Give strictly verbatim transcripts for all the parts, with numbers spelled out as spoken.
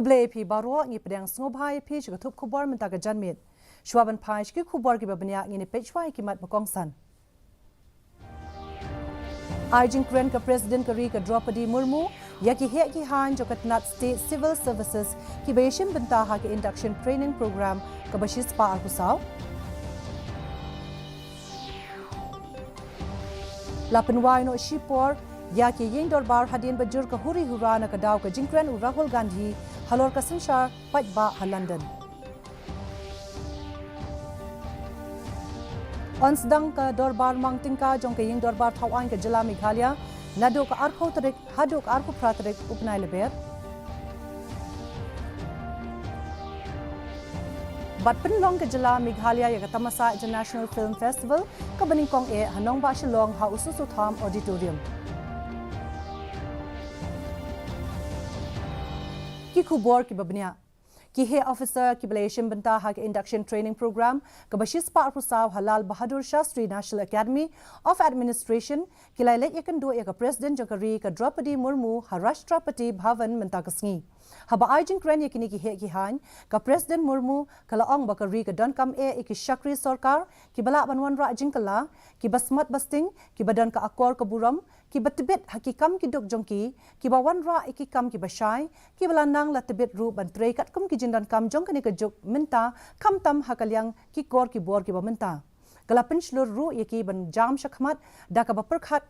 Khublei phi baroh, ngi pdiang sngewbha ïa phi sha ka thup khubor mynta ka janmiet. Shuwa ban phai sha ki khubor kiba bniah, ngin ïa peit shuwa ïa ki mat ba kongsan. Ai jingkren ka President ka ri ka Droupadi Murmu ïa ki heh ki haiñ jong ka tnat State Civil Services kiba ïashim bynta ha ka induction training program kaba shispah arphew saw. La pynwai noh shipor ïa ki ïing dorbar hadien ba jur ka huri hura na ka daw ka jingkren u Rahul Gandhi halor ka synshar paidbah ha London. Yn sdang ka dorbar mang tyngka jong ka ïing dorbar thaw aiñ ka jylla Meghalaya naduh ka arphew tarik haduh ka arphew phra tarik u bnai Lber. Bad pynlong ka jylla Meghalaya ïa ka Tamasa International Film Festival kaba nyngkong eh ha nongbah Shillong ha U Soso Tham Auditorium. Ki khubor kiba bniah. Ki heh officer kiba la ïashim bynta ha ka induction training program kaba shispah arphew saw ha Lal Bahadur Shastri National Academy of Administration ki la leit ïakynduh ïa ka President jong ka ri ka Droupadi Murmu ha Rashtrapati Bhavan mynta ka sngi. Haba ai jingkren ïa kine ki heh ki haiñ, ka President Murmu ka la ong ba ka ri ka donkam eh ïa ki shakri sorkar kiba lah ban wanrah jingkylla, kiba smat basting, kiba don ka akor ka burom, kiba tbit ha ki kam ki duk jong ki, kiba wanrah ïa ki kam kiba shai, kiba la nang la tbit ruh ban trei katkum ki jingdonkam jong kane ka juk mynta, khamtam ha ka liang ki kor ki bor kiba mynta. Ka la pynshlur ruh ïa ki ban jam shakhmat da kaba pyrkhat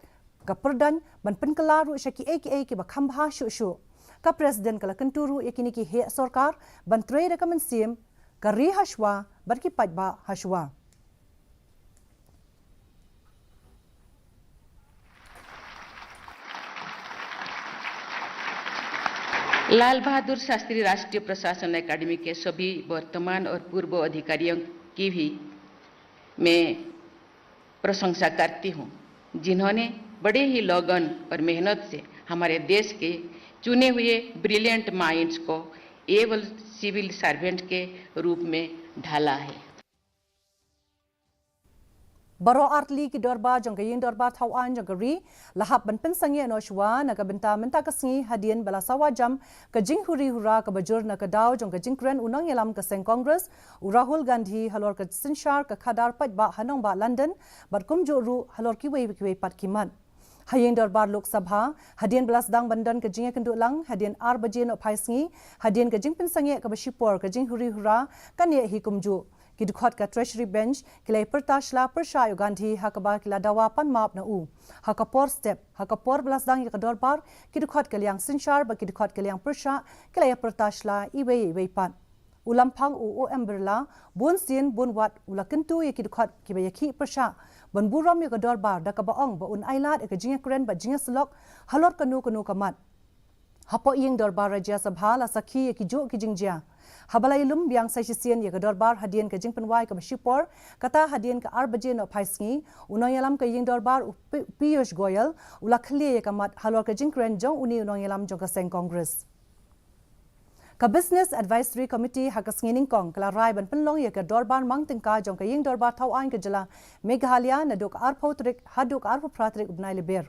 ka pyrdaiñ ban pynkylla ruh sha kiei kiei kiba kham bha shuh shuh. Ka President ka la kyntu ruh ïa kine ki heh sorkar ban trei da ka mynsiem ka ri ha shuwa bad ki paidbah ha shuwa. लाल बहादुर शास्त्री राष्ट्रीय प्रशासन एकेडमी के सभी वर्तमान और पूर्व अधिकारियों की भी मैं प्रशंसा करती हूँ, जिन्होंने बड़े ही लगन और मेहनत से हमारे देश के चुने हुए ब्रिलियंट माइंड्स को एबल सिविल सर्वेंट के रूप में ढाला है। Baroh artylli ki dorbar jong ka ïing dorbar thaw aiñ jong ka ri la hap ban pynsangeh noh shuwa na ka bynta mynta ka sngi hadien ba la sawa jam ka jinghuri hura kaba jur na ka daw jong ka jingkren u nongïalam ka seng Congress u Rahul Gandhi halor ka synshar ka khadar paidbah ha nongbah London bad kumjuh ruh halor kiwei kiwei pat ki mat. Ha ïing dorbar Lok Sabha hadien ba la sdang ban don ka jingïakynduh lang hadien ar baje nohphai sngi, hadien ka jingpynsangeh kaba shipor ka jinghuri hura kan ïeh hi kumjuh. Ki dkhot ka Treasury Bench ki la ïa pyrta shla pyrshah ïa u Gandhi ha kaba ki la dawa pan map na u. Ha ka por step, ha ka por ba la sdang ïa ka dorbar, ki dkhot ka liang synshar bad ki dkhot ka liang pyrshah ki la ïa pyrta shla iwei iwei pat. U Lamphang u O M Birla bun sien bun wat u la kyntu ïa ki dkhot kiba ïakhih pyrshah ban burom ïa ka dorbar da kaba ong ba un ailad ïa ka jingïakren bad jingïasyllok halor kano kano ka mat. Hapoh ïing dorbar Rajya Sabha la sakhi ïa kijuh ki jingjia. Haba la ïalum biang sa shisien ïa ka dorbar hadien ka jingpynwai kaba shipor, kata hadien ka ar baje nohphai sngi, u nongïalam ka ïing dorbar u Pi- Piyush Goyal u la khlieh ïa ka mat halor ka jingkren jong une u nongïalam jong ka seng Congress. Ka Business Advisory Committee ha ka sngi nyngkong ka la rai ban pynlong ïa ka dorbar mang tyngka jong ka ïing dorbar thaw aiñ ka jylla Meghalaya naduh ka arphew tarik haduh ka arphew phra tarik u bnai Lber.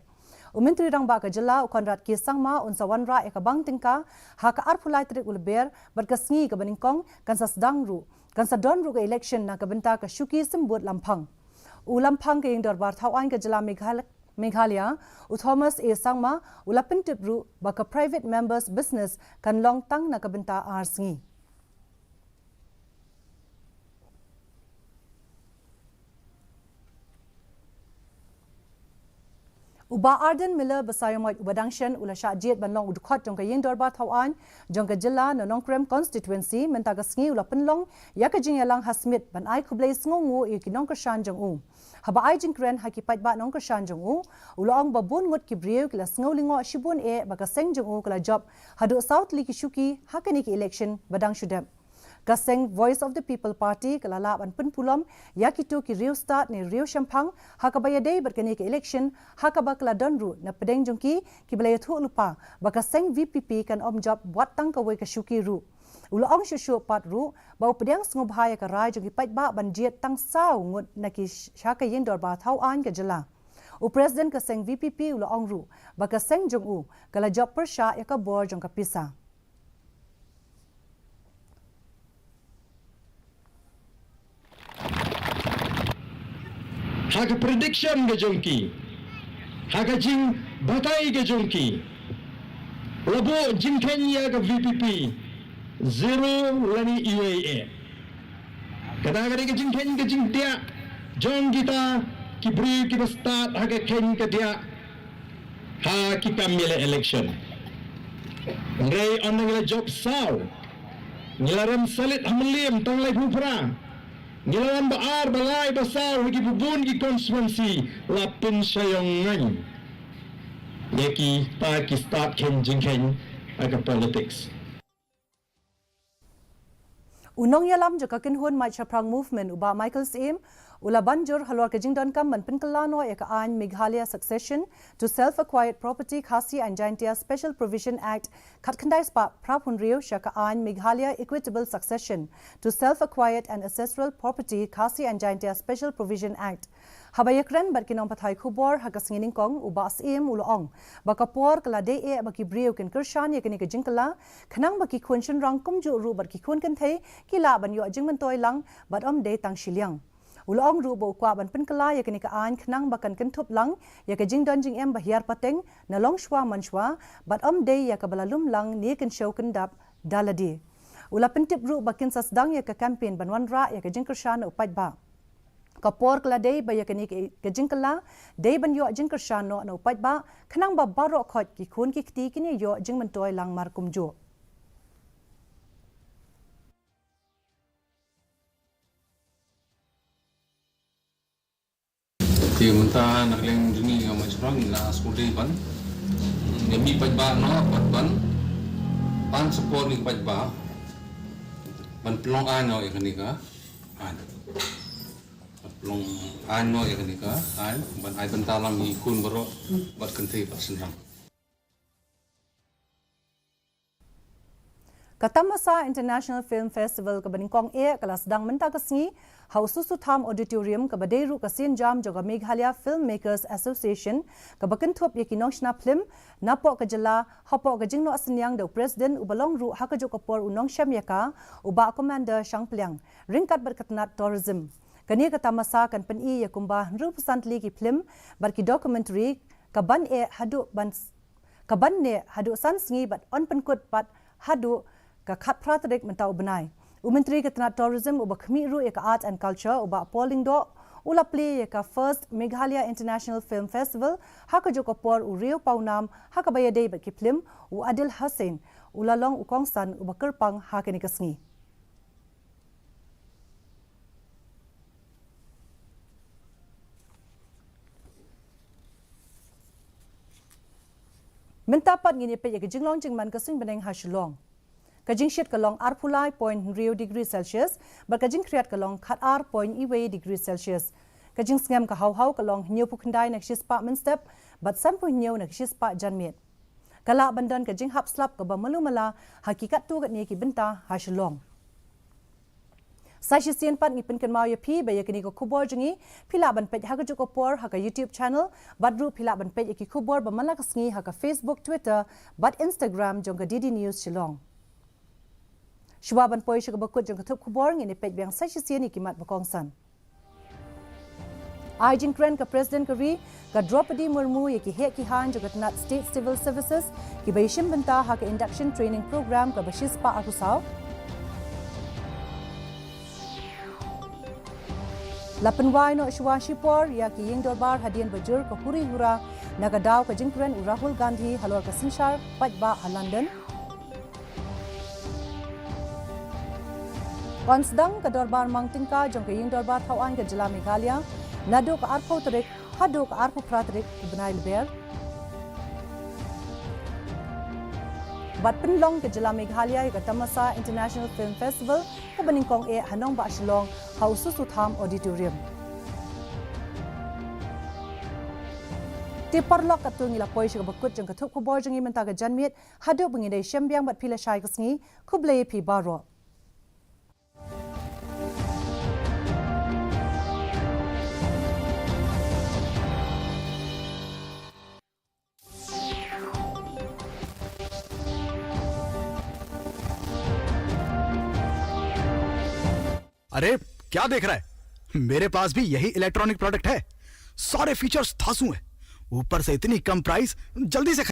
U Myntri Rangbah ka jylla u Conrad K Sangma un sa wanrah ïa ka bang tyngka ha ka arphew lai tarik u Lber bad ka sngi kaba nyngkong kan sa sdang ruh, kan sa don ruh ka election na ka bynta ka shuki symbud Lamphang. U Lamphang ka ïing dorbar thaw aiñ ka jylla Meghal- Meghalaya u Thomas A Sangma u la pyntip ruh ba ka private members business kan long tang na ka bynta ar sngi. U Bah Ardent Miller Basaiawmoit uba dang shen u la shah jied ban long u dkhot jong ka ïing dorbar thaw aiñ jong ka jylla na Nongkrem constituency mynta ka sngi u la pynlong ïa ka jingïalang ha Smit ban ai khublei sngewnguh ïa ki nongkyrshan jong u. Haba ai jingkren ha ki paidbah nongkyrshan jong u, u la ong ba bun ngut ki briew ki la sngew lyngngoh shibun eh ba ka seng jong u ka la jop haduh saw tylli ki shuki ha kane ka election ba dang shu dep. Ka seng Voice of the People Party ka la lah ban pynpulom ïa kito ki riewstad ne riewshemphang ha kaba ïadei bad kane ka election, ha kaba ka la don ruh na pdeng jong ki kiba la ïathuh lypa ba ka seng V P P kan ym jop wat tang kawei ka shuki ruh. U la ong shuh shuh pat ruh ba u pdiang sngewbha ïa ka rai jong ki paidbah ban jied tang saw ngut na ki sh- sha ka ïing dorbar thaw aiñ ka jylla. U President ka seng V P P u la ong ruh ba ka seng jong u ka la jop pyrshah ïa ka bor jong ka pisa. Ha ka prediction ka jong ki, ha ka jingbatai ka jong ki, la buh jingkheiñ ïa ka V P P, zero lane iwei eh. Kata ka dei ka jingkheiñ ka jingdiah jong kita ki briew kiba stad ha ka kheiñ ka diah ha ki kam ïaleh election. Hynrei ynda ngi la jop saw, ngi la rem salit ha Mylliem tang laiphew phra, ngi la wan ba ar, ba lai, ba saw ha ki bun ki constituency, la pynshai ïong ngaiñ ïa kita ki stad kheiñ jingkheiñ ha ka politics. U nongïalam jong ka kynhun Mait Shaphrang Movement, u Bah Michael Syiem, u la ban jur halor ka jingdonkam ban pynkylla noh ïa ka aiñ Meghalaya Succession to Self Acquired Property Khasi and Jaintia Special Provision Act khatkhyndai spah phraphew hynriew sha ka aiñ Meghalaya Equitable Succession to Self Acquired and Ancestral Property Khasi and Jaintia Special Provision Act. Haba ïakren bad ki nongpathai khubor ha ka sngi Nyngkong, u Bah Syiem u la ong ba ka por ka la dei eh ba ki briew kin kyrshan ïa kane ka jingkylla, khnang ba ki khun shynrang kumjuh ruh bad ki khun kynthei ki lah ban ïoh jingmyntoi lang bad ym dei tang shiliang. U la ong ruh ba u kwah ban pynkylla ïa kane ka aiñ khnang ba kan kynthup lang ïa ka jingdon jingem ba hiar pateng na longshuwa manshuwa, bad ym dei ïa kaba la lum lang ne kynshew kyndap da lade. U la pyntip ruh ba kin sa sdang ïa ka campaign ban wanrah ïa ka jingkyrshan na u paidbah. Ka por ka la dei ba ïa kane ka, ka jingkylla dei ban ïoh jingkyrshan noh na u paidbah, khnang ba baroh khoit ki khun ki kti kin ïoh jingmyntoi lang mar kumjuh. Te mynta na ka liang jong ngi, nga, Mait Shaphrang, ngi la sngewdei ban ïa mih paidbah noh bad ban, ban support ïa ki paidbah ban pynlong aiñ noh ïa kane ka aiñ. Ban pynlong aiñ noh ïa kane ka aiñ, ban ai bynta lang ïa ki khun baroh bad kynthei bad shynrang. Ka Tamasa International Film Festival kaba nyngkong eh ka la sdang mynta ka sngi ha u Susutham Auditorium, kaba dei ruh ka sienjam jong ka Meghalaya Filmmakers Association, kaba kynthup ïa ki nongshna phlim napoh ka jylla, hapoh ka jingnoh synñiang da u President uba long ruh ha kajuh ka por u nongshem ïaka, u Bah Commander Shangpliang, ryngkat bad ka tnat Tourism. Kane ka tamasa kan pyni ïa kumba hynriewphew san tylli ki phlim bad ki documentary, kaban eh haduh ban ka ban neh haduh san sngi bad yn pynkut pat haduh ka khatphra tarik mynta u bnai. U Myntri ka tnat Tourism uba khmih ruh ïa ka Art and Culture, u Bah Paul Lyngdoh, u la plie ïa ka First Meghalaya International Film Festival ha kajuh ka por u riew pawnam ha kaba ïadei bad ki phlim, u Adil Hussain u la long u kongsan uba kyrpang ha kane ka sngi. Mynta pat ngin ïa peit ïa ka jinglong jingman ka suiñ bneng ha Shillong. Ka jingshit ka long arphew lai point hynriew degree Celsius, bad ka jingkhriat ka long khatar point wei degree Celsius. Ka jingsngem ka haw haw ka long hynñiewphew khyndai na ka shispah mynstep bad sanphew hynñiew na ka shispah janmiet. Ka lah ban don ka jinghap slap kaba malu mala ha ki katto katne ki bynta ha Shillong. Sa shisien pat ngi pynkynmaw ïa phi ba ïa kane ka khubor jong ngi phi lah ban peit ha kajuh ka por ha ka YouTube channel, bad ruh phi lah ban peit ïa ki khubor ba man la ka sngi ha ka Facebook, Twitter bad Instagram jong ka D D News Shillong. Shuwa ban poi sha kaba kut jong ka thup khubor, ngin ïa peit biang sa shisien ïa ki mat ba kongsan. Ai jingkren ka President ka ri, ka Droupadi Murmu, ïa ki heh ki haiñ jong ka tnat State Civil Services kiba ïashim bynta ha ka Induction Training Program kaba shispah arphew saw. La pynwai noh shuwa shipor ïa ki ïing dorbar hadien ba jur ka huri hura na ka daw ka jingkren u Rahul Gandhi halor ka synshar paidbah ha London. Kan sdang ka dorbar mang tyngka jong ka ïing dorbar thaw aiñ ka jylla Meghalaya naduh ka arphew tarik haduh ka arphew phra tarik u bnai Lber. Bad pynlong ka jylla Meghalaya ïa ka Tamasa International Film Festival kaba nyngkong eh ha nongbah Shillong ha u Susutham Auditorium. Te paralok, katto ngi la poi sha kaba kut jong ka thup khubor jong ngi mynta ka janmiet. Haduh ba ngin da ïashem biang bad phi lashai ka sngi, khublei ïa phi baroh. अरे, क्या देख रहा है? मेरे पास भी यही इलेक्ट्रॉनिक प्रोडक्ट है। सारे फीचर्स धांसू हैं, ऊपर से इतनी कम प्राइस। जल्दी से